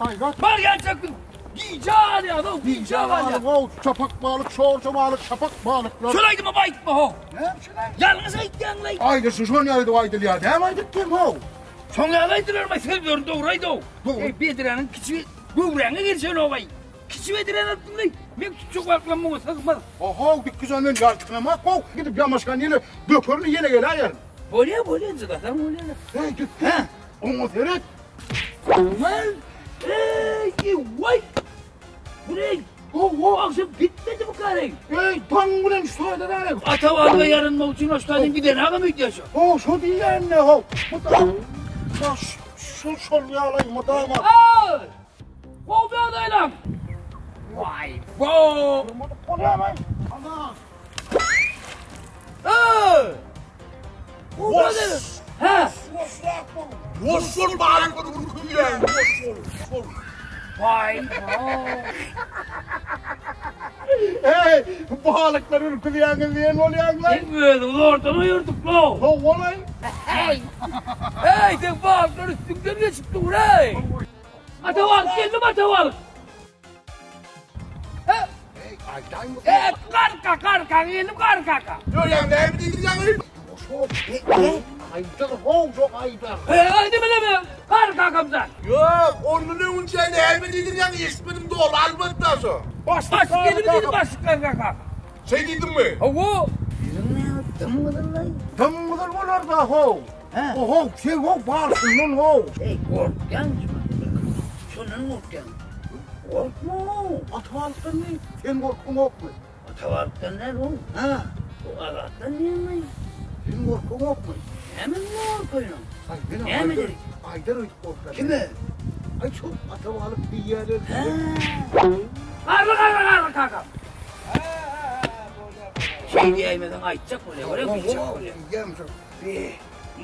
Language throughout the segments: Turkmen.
Haýrat. Barýançak biz gije galýas-ow, gije galýas. How, çapak balyk, şorja balyk, çapak balyklar. Şol aýdyma aýtma how. Näme üçin aýt? Ýalňyş aýtýaň-laý. Aýdyşy şol ýaly aýdylýar. Näme aýdypdym how? Şoň ýaly aýdylarmy? Sözlerini dogry aýd-ow. Dogry. Eý, bedräniň kiçi göwräňe gelşenok-aý. Kiçi bedräni alypdyň-laý. Meň tutjak balyklarym muňa sygmaz. Ho-how, dikgüzel men ýaltyknamak how. Gidip ýamaşgan ýene dökerin, ýene geläýerin. Bolýa, bolýa, jygasaň bolýa. Eý, dikgüz. Hä? Oňa seret. Aman! Eý, waý! Bu ne? Ho-ho, agşam gitmedi bu kary. Eý, daň bilen şu taýda däl. Ata balyga ýaranmak üçin şu taýdan giden agam öýdýän şu. Ho, şo diýýän ne ho. Bu şu şol ýaly mydama. Eý! Gowy bir adaylam. Waý, bo! Bolýamy? Ana. Eý! Gowy Hä? Boş bol balyk ürkülýän, boş bol, bol. Waý, Hey, balyklar ürkülýäňiz diýen bolýaňlar. Sen özüňi zordan oýurdyk lo. Howalaý. Hey! Hey, sen balyklar üstüňden geçip dur, hey! Ata balyk geldi, ata balyk. Hey, aýdaýmy? Hey, garka, garka, geldim garka. Ýa näme diýýäň? Aýdar, how, şo aýdar. Hey, aýdy bileme, garka kamzan. Ýok, ondan öňünçä näme diýdirýäň? Eşitmedim dogry, albatda şo. Başlyk Başlyk geldi diýdi, başlyk garka kaka. Şeý diýdiňmi? Hawa. Ýüzüň näme dym gyzyllaý? Dym gyzyl bolar da how. Oho, sen how barşyndan how. Ey, gorkýaň şondan gorkýaň. Gorkma. Ata balykdan ne? Sen gorkuňokmy? Ata balykdan näme o? Ha. O Azatdan näme? Sen gorkuňokmy? Näme gorkaýyn? Ay, men Näme aýdar, dedik? aýdar öýdüp gorkýan. Kime? Ay çok ata balyk diýýärler. Garly garly garly kaka. Şey diýäýmeseň aýtjak bolýar, görä biljek bolýar. Diýýän şo. Be,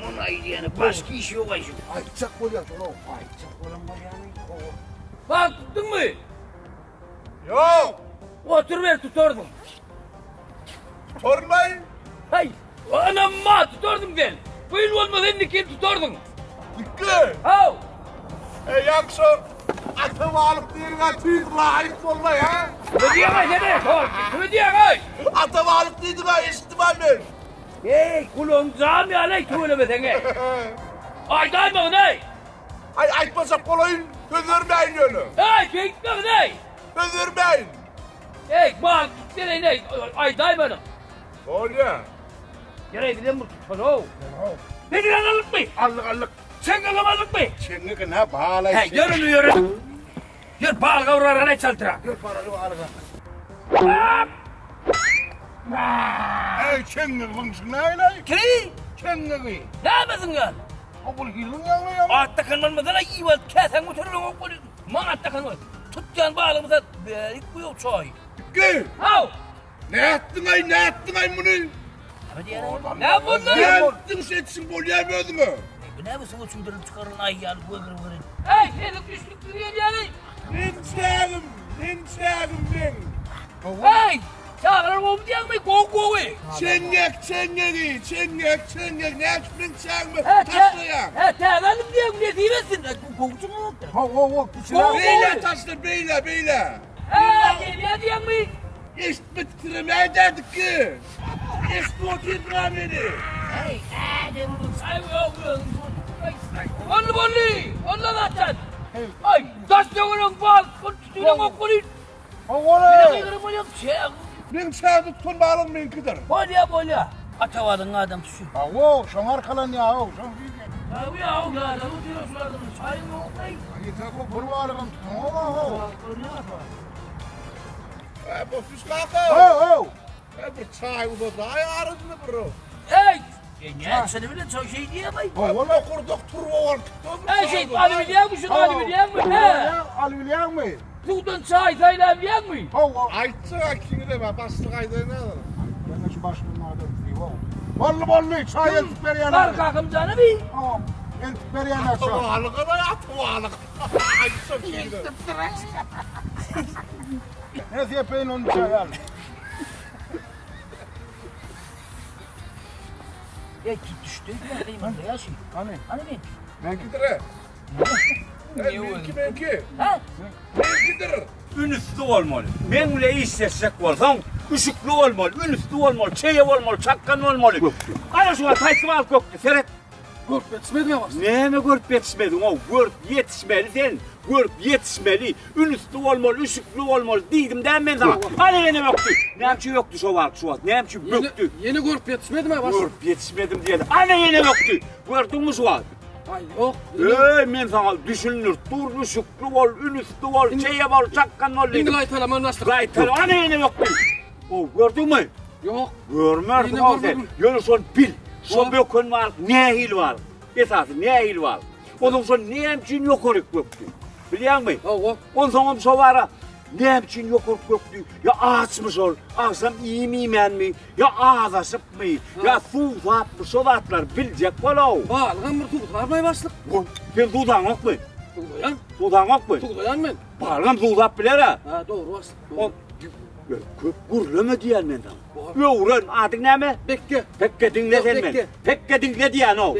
muny aýdýany başga iş ýok aý şu. Aýtjak bolýar şol. Aýtjak bolan bolýamy? Bak tutduňmy? Ýok. Otur ber tutardyň. Tutarmaý. Haý, anam ma tutardyň sen. Bu ýyl bolmasa indiki ýyl tutardyň. Dikki. Haw. Ey ýagşy ata balyk diýeniňe tüýs laýyk bolmaý ha? Ne diýýäň sen ey? Hol, ne diýýäň ey? Ata balyk diýdim ha, eşitdim ha men. Ey, gulagyň jam ýaly ey tüwelemeseň ey. Aýdaýmagyn ey. Aý aýtmajak bolaýyn, söz bermäýin ýöne. Ey, beýtmegin ey. Söz bermäýin. Ey, balyk tut bereýin ey, aýdaýmanyň. Bolýa. Gereý bizem bir tutalow. Bedren alykmy? Allyk allyk. Çeňňegem alykmy? Çeňňek ne balaý. Hey, ýör indi ýör. Ýör balyga urar alay çaltyra. Ýör paraly balyga. Ey çeňňek byňşyň näleý? Ki? Çeňňegi. Nämesin ýa? O bul hiliň ýaňlaýam. At takan bolmasa iýip alyp käsäň göterilen ok bolýar. Maňa at takan bol. Tutýan balygymyza berik bu ýok çaý. Dikki. Haw. Nätdiň-aý, nätdiň-aý muny? Näme diýýäň? Näme boldy? Nätdiň şeýtişiň bolýamy özüňe? Bu näme suwa çümdürilip çykarylan aý ýaly göz gören? Eý, seniň düşnüksiz gelýäni! Meň çägim, meň çägim meň. Eý, çagalar gowumy diýýäňmi? Gowy, gowy. Çeňňek, çeňňegi, çeňňek, çeňňek, näme üçin meň çägime taşlaýaň? Hä, täze aldym diýýäňmi? Nesip etsin. Gowy çykypdyr. Hawa, hawa, Gowy, Beýle taşla, beýle, beýle. Hä, gelýär diýýäňmi? Eşitme titremäý dädikki. Eşitip otyrdyň-a meni. Eý, ädim bu çaý ýok Boldy, boldy. Onda zaten. Aý, daş töwerek bal, tutulan ok bolýar. Hawa. Bile gygyryp bolýar, çäg. Meň çägde tutan balygym meňkidir. Bolýar, bolýar. Atabalygyň adam tuşy. Hawa, şoňa arkalanýar, haw, şoň diýýän. Hawa, ýa, adam otyr şulardan çaýyň ýok-laý. Ýeter bu bir balygam tutuňok, haw. Ä, Bosuş kaka. Haw, haw. Ä, bir çaý uzadaý arasyna bir. Eý! E, näçe bilen çaý şey diýemay. Hawa, okurdak turba bolup gitdi. Eý, şey, aly bilýärmi, şunu aly bilýärmi? He. Aly bilýärmi? Suwdan çaý saýlap bilýärmi? Hawa. Aýtsa kiňde ba, başlyk aýdaýyn häzir. Ben şu başlygyň ady diýip. Boldy, boldy, çaý eltip berýän. Bar kakam jany bi. Hawa, eltip berýän çaý. Atabalyk ala, atabalyk. Aýtsa kiňde. Ne sepeýin onu çaý al. Ey, düşdü. Hany? Hany? Hany men? Meňkidir. Meňki, meňki. Hä? Meňkidir. Ünsli bolmaly. Meň bile işleşjek bolsaň, üşükli bolmaly, ünsli bolmaly, çeýe bolmaly, çakgan bolmaly. Ana şu wagt haýsy balyk gökdi, seret. Görüp ýetişmedim başlyk. Näme görüp ýetişmediň-ow? Görüp ýetişmeli sen. Görüp ýetişmeli. Ünsli bolmaly, üşükli bolmaly diýdim dämi men saňa? Ana ýene bökdi. Näme üçin bökdi şo balyk şu wagt? Näme üçin bökdi? Ýene görüp ýetişmedim-ä başlyk. Görüp ýetişmedim diýeli. Ana ýene bökdi. Gördüňmi şu wagt? Aý, ýok. Eý, men saňa düşündirip dur, üşükli bol, ünsli bol, çeýe bol, çakgan bol diýdim. Indi gaýtalaman başlyk. Gaýtala, ana ýene bökdi. O, gördüňmi? Ýok. Görmersiň ol sen. Ýöne şony bil. Şo böken balyk nähili balyk? Esasy nähili balyk? Onsoň şo näme üçin ýokaryk bökdi? Bilýäňmi? Hawa. Onsoňam şo bara näme üçin ýokaryk bökdi? Ýa açmy şol? Agşam iým iýmänmi? Ýa azaşypmy? Ýa suwsapmy? Şo zatlary biljek bol-ow. Balygam bir suwsarmaý başlyk. Sen suwsaňokmy? Suwsaýan. Suwsaňokmy? Suwsaýan men. Balygam suwsap biler-ä. Ha, dogry başlyk. O köp gürleme diýen men saňa. Öwren, adyň näme? Pekke. Pekke diňle sen men. Pekke diňle diýen-ow.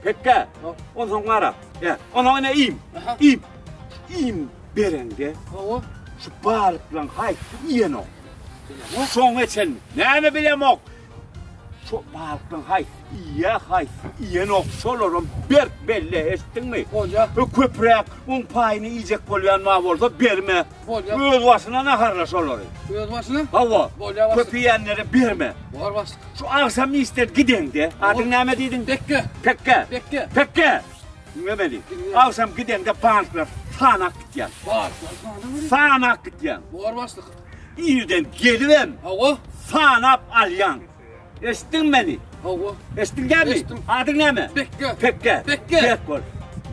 Pekke. Onsoň gara. Ýa, onsoň ine iým. Iým. Iým bereňde. Hawa. Şu balyklaň haýsy iýenok? Şoňa çenli. Näme bilemok? Şo balyklaň haýsy iýýä, haýsy iýenok, şolaram berk belle, eşitdiňmi? Bolýa. Köpräk oň paýyny iýjek bolýan bar bolsa berme. Bolýa. Öz başyna naharla şolary. Öz başyna? Hawa. Bolýa başlyk. Köp iýenlere berme. Bor başlyk. Şu agşam işden gideňde, adyň näme diýdiň? Pekge. Pekge. Pekge. Pekge. Diňle meni. Agşam gideňde balyklary sanap gitýäň. Balyklary sanap? Sanap gitýäň. Bor başlyk. Irden gelibem. Hawa. Sanap alýaň. Eşitdiňmi meni? Hawa. Eşitdiň dämi? Eşitdim. Adyň näme? Pekge. Pekge. Pekge. Berk bol.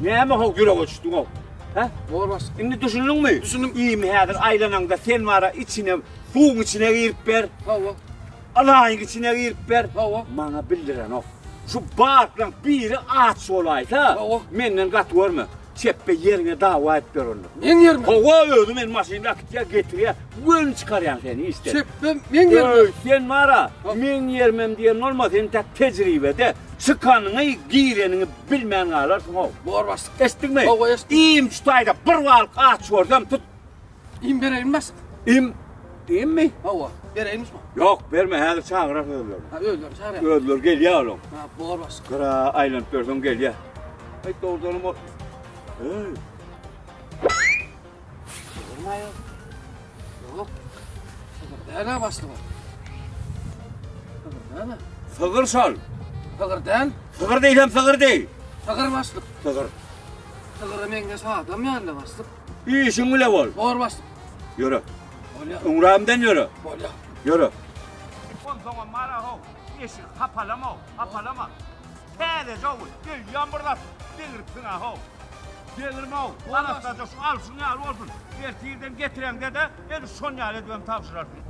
Näme how ýürege düşdüň how? Hä? Bor başlyk. Indi düşündiňmi? Düşündim. Iými häzir aýlanaňda sen bara içine, suwuň içine girip ber. Hawa. Alaýyň içine girip ber. Hawa. Maňa bildirenok. Şu balyklaň biri aç bolaýsa, Hawa. menden gaty görme. Çepbe ýeriňe dawa edip ber onda. Meň ýerime? Hawa, özi meni maşynda äkitýär, getirýär. Göni çykarýan seni işden. Çepbe meň ýerime? Öý, sen bara, meň ýerimem diýen bolma, sen täk tejribede çykanyňy, gireniňi bilmän galarsyň-ow. Bor başlyk. Eşitdiňmi? Hawa, eşitdim. Iým şu taýda bir balyk aç görsem tut. Iým bereýinmi başlyk? Iým, iýmmi? Hawa, bereýinmi şuňa? Ýok, berme, häzir çagyrar özlerini. Ha, özleri çagyrýar. Özleri gelýär olaň. Ha, bor başlyk. Gyra aýlanyp ýörseň gelýär. Aý, dogrudanam ol. Eý. Sygyrmaýar. Ýok. Sygyr däl-ä başlyk ol. Sygyr däl-ä. Sygyr şol. Sygyr däl. Sygyr diýsem sygyr diý. Sygyr başlyk. Sygyr. Sygyra meňzeş adam ýaly başlyk. Işiň bile bol. Bor başlyk. Ýöre. Bolýa. Öňrämden ýöre. Bolýa. Ýöre. Onsoňam mara-how, eşigi hapalama-how, hapalama. Täzeje-how, öýýän bir zat degripsiň-a-how. Degirme-how, arassaja şu alşyň ýaly bolsun. Ertirden getireňde-de edil şon ýaly edibem tabşyrarsyň.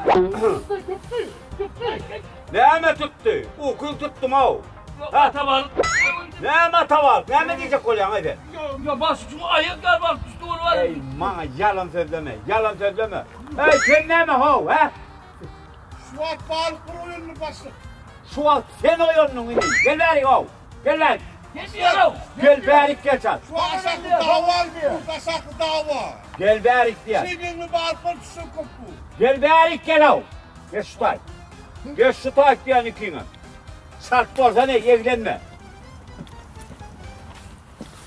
Tutdy, tutdy, tutdy. Näme tutdy? Ukyň tutdum-ow. Ata balyk. Näme ata balyk? Näme diýjek bolýaň-aý sen? Ýa baş uçuň aýak ýaly balyk düşdi ol bar. Eý, maňa ýalan sözleme, ýalan sözleme. Eý, sen näme how, hä? Şu wagt balyk bir oýandy başlyk. Şu wagt sen oýandyň indi. Gel bärik how. Gel bärik. Gel Gel bärik gel çal. Şu aşaky dawa, bu aşaky dawa. Gel bärik diýen. Şeýleňli balyklar düşse köp bu. Gel bärik gel how. Geç şu taý. Geç şu taý diýen ikiňe. Çalt bolsana, eglenme.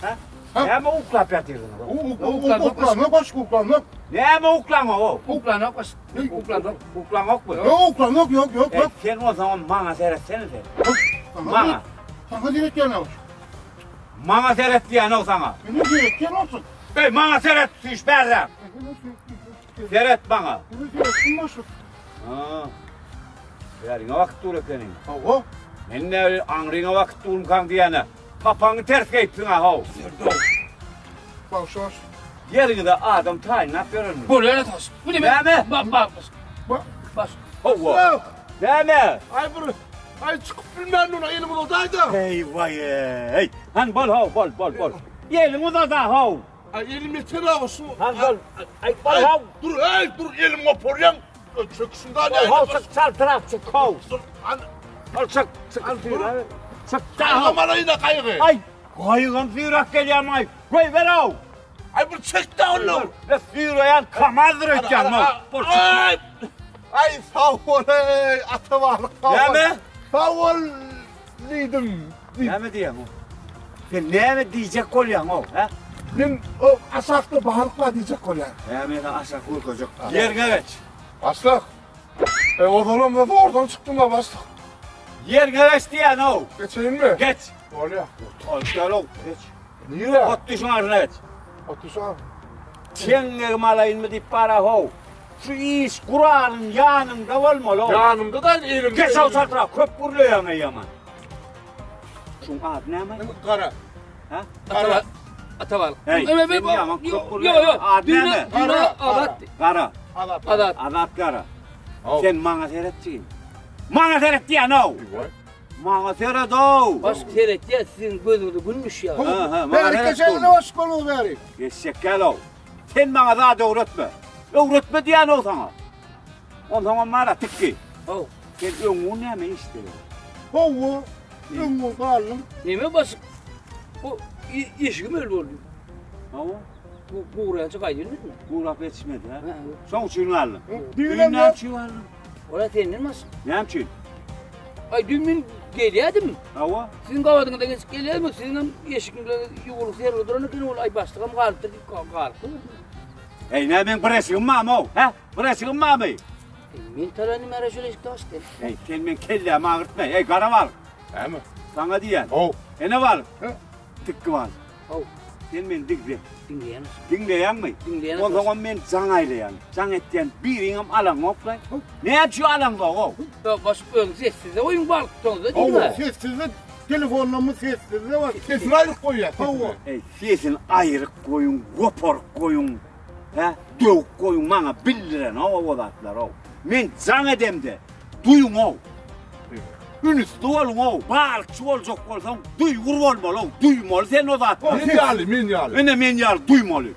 Ha? Näme uklap ýatyrdyňyz? Uklanok başga uklanok. Näme uklaňok o? Uklanok baş. Uklanok. Uklaňokmy? Ýok uklanok ýok ýok ýok. Sen bolsaň maňa seretsene sen. Maňa. Saňa seretýän o. Maňa seret diýen o saňa. Meni seretýän olsun. Ey maňa seret, süýş bärde. Seret maňa. Meni seretsin başlyk. Ha. Bäriňe wagt dur ekeniň. Hawa. Men ne aňryňa wagt durmkaň diýene. Papaňy ters geýipsiň-a how. Bagşaş. Ýeriňize adam taýynlap ýörenmi? Bolýar taş. Bu neme? Näme? Bak bak. Baş. Hawa. Näme? Aý bir aý çykyp bilmän dur, elim uzadaýda. Eý waý eý. Han bol how, bol bol bol. Eliň uzada how. Aý elim ýeter aw şu. Han bol. Aý bol how. Dur eý dur elim goparýaň. Çöküşiň da näme? How çyk çaltrak çyk how. Dur. Ol çyk çyk. Çykda. Gaýygam alaýyn-a gaýygy. Aý, gaýygam süýräp gelýärmi-aý? Goýber-ow! Aý bir çekde ony. E, süýreýän KAMAZ-dyr öýtýäňmi? Bol çyk. Aý sag bol eý, ata balyk sag bol. Näme? Sag bol diýdim. Näme diýýäň o? Sen näme diýjek bolýaň-ow, hä? Men o aşakda balyk bar diýjek bolýan. Hä, men aşak görkezjek. Ýeriňe geç. Başlyk. E, ozalam da zordan çykdym-a başlyk. Ýeriňe geç diýýän-ow. Geçeýinmi? Geç. Bolýar. Ol gel-ow, geç. Nirä? Ot düşüň arşyna geç. Ot düşüň. Çeňňegimi alaýynmy diýip bara-how. Şu iş guralyň ýanyňda bolmaly-ow. Ýanymda-da elimde. Geç-ow çaltrak, köp gürleýäň eý ýaman. Şuň ady näme? Gara. Hä? Gara. Ata balyk. Hey, sen ýaman köp gürleýäň. Ady näme? Gara. Azat. Gara. Azat. Azat. Azat Gara. Sen maňa seret jigim. Maňa seret diýen-ow. Maňa seret-ow. Baş seretýär, siziň gözüňize gün düşýär. Ha, ha, maňa Bäri seret. geçeýin hoş boluň bäri. Geçjek gel-ow. Sen maňa zat öwretme. Öwretme diýen-ow saňa. Onsoňam bar-a tikgi. How. Sen öňňun näme işde? Hawa, öňňun galdym. Neme baş bu eşigim öl boldy. Hawa. Bu guraýança gaýdylmadymy? Gurap ýetişmedi, hä? Şoň üçin galdyň. Düýn näme üçin galdyň? Ola senden baş. Näme üçin? Aý düýn men gelýärdim. Hawa. Siziň gabadyňyzda geçip gelýärdim, siziň hem eşigiňiz ýuwulyp sergi duran eken, ol aý başlygam galypdyr diýip galypdyr. Eý, näme meň bir eşigim barmy-ow, hä? Bir eşigim barmy? Men talanym ara şol eşikde açdy. Eý, sen meň kellämi agyrtma. Eý, gara balyk. Näme? Saňa diýýän. How. Ene balyk. He? Tikgi balyk. How. Sen meni diňle. Diňleýän. Diňleýäňmi? Diňleýän. Onsoňam men jaň aýlaýan. Jaň etýän biriňem alaňok-laý. Näme üçin alaňzok-ow? Ýok, başyp özüň sessizde goýuň balyk tutaňyzda diýme. Hawa, sessizde telefonlarymyz sessizde bar. Sesini aýryp goýýar. Hawa. Eý, sesini aýryp goýuň, goparyp goýuň. Hä, döwüp goýuň maňa bildirenok o zatlar-ow. Men jaň edemde duýuň-ow. Ünsli boluň-ow. Balykçy boljak bolsaň duýgur bolmaly-ow. Duýmaly sen o zatlary. Men ýaly, men ýaly. Ine men ýaly duýmaly.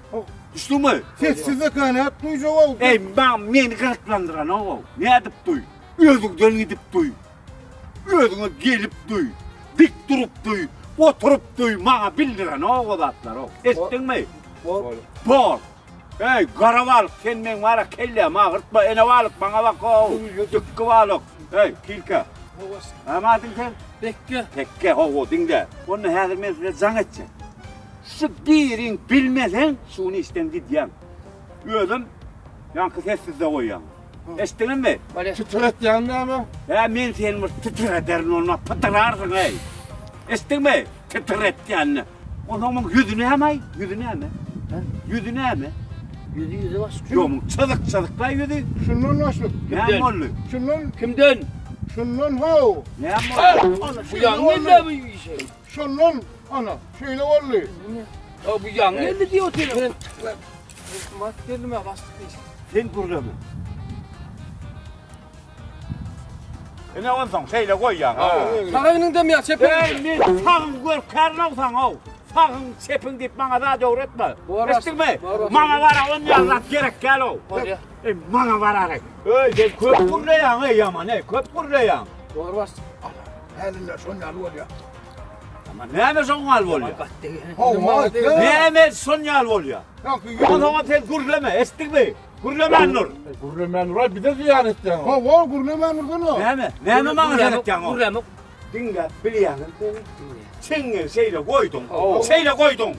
Düşdüňmi? Sessiz eken, nädip duýjak-ow? Eý, maňa meni gyzyklandyranok-ow. Nädip duý? Özüňden gidip duý. Özüňe gelip duý. Dik durup duý. Oturyp duý. Maňa bildirenok o zatlary-ow. Eşitdiňmi? Bor. Bor. Eý, gara balyk, sen meň bara kellämi agyrtma, ene balyk, maňa bak-ow. Dükki balyk. Eý, kilke. Näme adyň sen? Pekge. Pekge, hawa, diňle. Onda häzir men size jaň etjek. Şu biriň bilmeseň, şuny işden gidýäň. Özüm ýaňky sessizde goýýaň. Eşitdiňizmi? Titretýän näme? Hä, men seni bir titrederin onda, pytrarsyň, eý. Eşitdiňmi? Titretýänini. Onsoň muň ýüzi näme-aý? Ýüzi näme? Hä? Ýüzi näme? Ýüzi ýüze başlyk. Ýok, muň çyzyk çyzyk-laý ýüzi. Şundan başlyk. Näme boldy? Şundan. Kimden? Şundan how. Näme boldy? Bu ýaňy geldi bu işe. Şundan ana şeýle boldy. Ya bu ýaňy geldi diýip otyryn. Bak geldim ya başlyk diýip. Sen gürleme. Ine onsoň şeýle goýýaň. Sagynyň dem ýa çepiň. Eý, men sagyň görkärin-ow saňa-ow. Sagyň, çepiň diýip maňa zat öwretme. Eşitdiňmi? Maňa gara on ýaly zat gerek däl-ow. Bolýa. Eý, maňa gara. Eý, sen köp gürleýäň, eý, ýaman, eý, köp gürleýäň. Dogry başlyk. Hälinde şon ýaly bolýa. Ama näme şoň ýaly bolýa? Hawa, Näme şon ýaly bolýa? Onsoňam sen gürleme, eşitdiňmi? Gürlemän dur. Gürlemän dur, bize zyýan etýäň. Hawa, gürlemän dursana. Näme? Näme maňa seretýäň? Gürlemek. Diňläp bilýäňmi seni? Çeňňegi şeýle goýduň. Şeýle goýduň.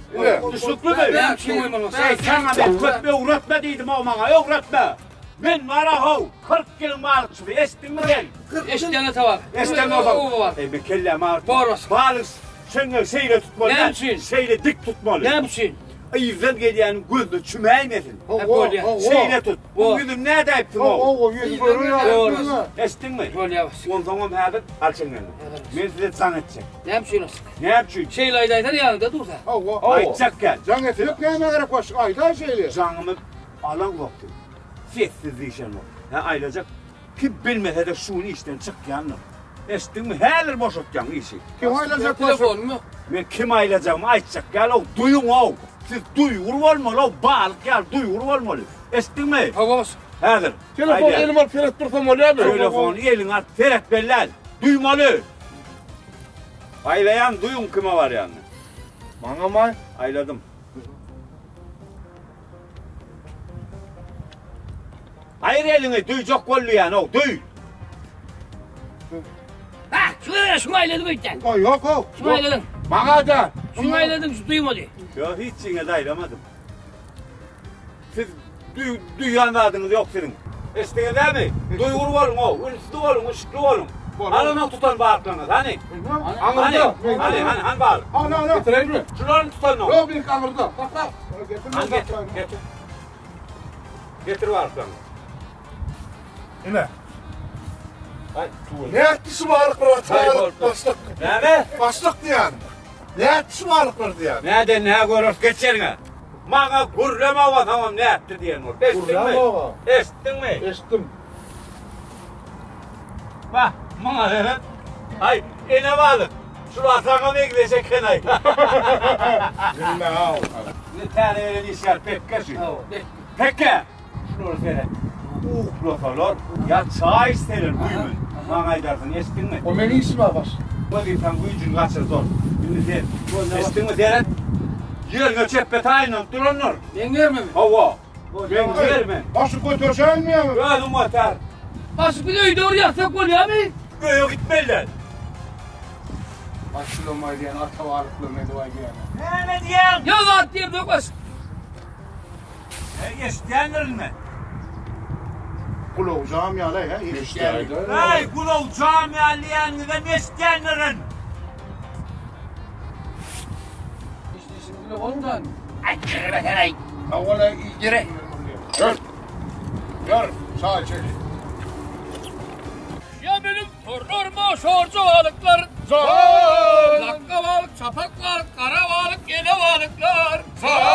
Düşnüklimi? Eý, saňa men köp öwretme diýdim-ow maňa, öwretme. Men bar-a-how, 40 ýylyň balykçysy, eşitdiňmi sen? Eşitýän ata bar. Eşitýän bolsaň. Eý, men kellämi agyrtma. Balyk çeňňegi şeýle tutmaly. Näme üçin? Şeýle dik tutmaly. Näme üçin? Yzdan gelýäniň gözüne çümäýmesin. Bolýar. Şeýle tut. Bu ýüzüni nädäýipsiň-ow? Hawa, ýüzi görünýär. Eşitdiňmi? Bolýar. Onsoňam häzir al çeňňegiňi. Men size jaň etjek. Näme üçin aşyk? Näme üçin? Şeýle aýdaýsaň ýanyňda dursa. Hawa. Aýtjak gel. Jaň etsek näme gerek başga aýdaý şeýle. Jaňymy alaňzok siz. Sessiz diýşenok. Hä aýlajak. Kim bilmese-de şu gün işden çykýandyr. Eşitdiňmi? Häzir boşatýaň işi. Kim aýlajak başga? Telefonym ýok. Men kim aýlajagymy aýtjak ýaly-ow, duýuň-ow. Siz duýgur bolmaly-ow, balyk ýaly duýgur bolmaly. Eşitdiňmi? Hawa başlyk. Häzir. Telefony elime alyp seret dursam bolýarmy? Telefony eliňe alyp seretmeli däl. Duýmaly. Aýlaýan duýuň kime barýanyny. Maňa-maý? Aýladym. Aýyr eliňi, duýjak bol diýýän-ow, duý! Ha, şuňa şuňa aýladyň öýtýän. Oý, ýok-ow. Şuňa aýladyň. Maňa-da. Şuňa aýladyň, şu duýmady. Ýok, hiç ýeňe-de aýlamadym. Siz duýýan zadyňyz ýok siziň. Eşitdiňizämi? Duýgur boluň-ow, ünsli boluň, yşkly boluň. Alanok tutan balyklaryňyz, hany? Hany, hany, hany, hany balyk? Hany, hany. Getireýinmi? Şularyny tutanok. Ýok, meňki aňyrda. Sakla. Hany getir, getir. Getir balyklaryňy. Ine. Aý, Nätdi şu balyklar atalyk başlyk. Näme? Başlyk diýýän. Nätdi şu balyklar diýýän. Näden nä göreris geç ýeriňe. Maňa gürleme owasaňam nätdi diýen bolup. Eşitdiňmi? Eşitdiňmi? Eşitdim. Bah, maňa seret. Aý, ene balyk. Şular saňa meňzeş eken-aý. Bilme-ow. Indi täze gelen işgär Pekge şu. Pekge! Şulara seret. Uklasalar ýa çaý içseler güýmen. Maňa aýdarsyň, eşitdiňmi? O meň işim-ä başlyk. Wezipäň güýjüni gaçyrdy ol. Indi sen, eşitdiňmi, seret. Ýeriňe çepbe taýynlanyp durandyr. Meň ýerimemi? Hawa. Meň ýerime. Başlyk göterşäýinmi ýa? Özüň göter. Başlyk biz öýde bir ýatsak bolýamy? Öýe gitmeliler. Başlygym aýdýan ata balyklaryny edip aýdýan. Näme diýýäň? Ýok zat diýemzok başlyk. Eý, eşidýändirin men. Gulagy jam ýaly, hä, eşidýän. Eý, gulagy jam ýaly diýýäniňizem eşidýändirin. Işleýşiň bile bolmjan. Aý, ýere sen-aý. Hawa-la, Ýere. Ýör. Ýör, çaý içeli. Ýa meniň torlaryma şorja balyklar. Jan! Lakga balyk, çapak balyk, gara balyk, ene balyklar. Jan!